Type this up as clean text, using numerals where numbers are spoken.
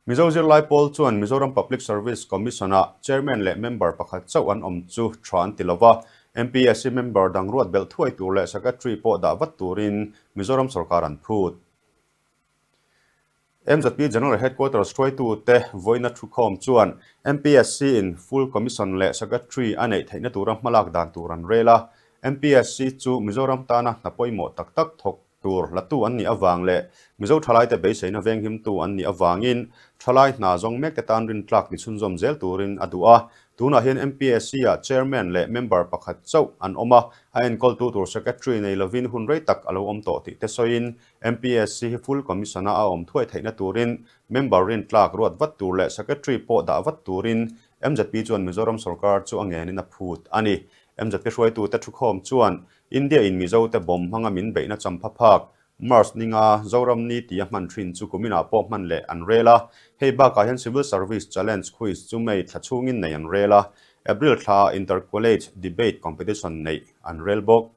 Mizo zirlai pawl chuan Mizoram Public Service Commission-ah Chairman leh member pakhat chauh an awm chu tha an ti lo va, MPSC member dang ruat belh thuai tur leh Secretary pawh dah vat turin Mizoram sorkar an phut. MZP General Headquarters hruaitute vawiina thukhawm chuan MPSC-in full commission leh Secretary a neih theihna tura hmalak dan tur an rel a, MPSC chu Mizoram tana hna pawimawh tak tak thawk tur latu an nih avang leh Mizo thalaite beiseina venghimtu an nih avangin thalai hna zawng mekte tan rintlak ni chhunzawm zel turin a duh a. Tunah hian MPSC-ah Chairman leh member pakhat chauh an awm a, a enkawltu tur Secretary nei lovin hun rei tak a lo awm tawh tih te sawiin MPSC hi full Commission-a a awm thuai theihna turin member rintlak ruat vat tur leh Secretary pawh dah vat turin MZP chuan Mizoram sorkar chu a ngenin a phut a ni. MZP hruaitute thukhawm chuan India in Mizo te bomb hmanga min beihna champha phak March ninga Zoram ni tia hman thin chu kuminah pawh hman leh an rel a. Hei bakah hian Civil Service Challenge Quiz chu May thla chhungin nei an rel a, April thla Inter College Debate Competition neih an rel bawk.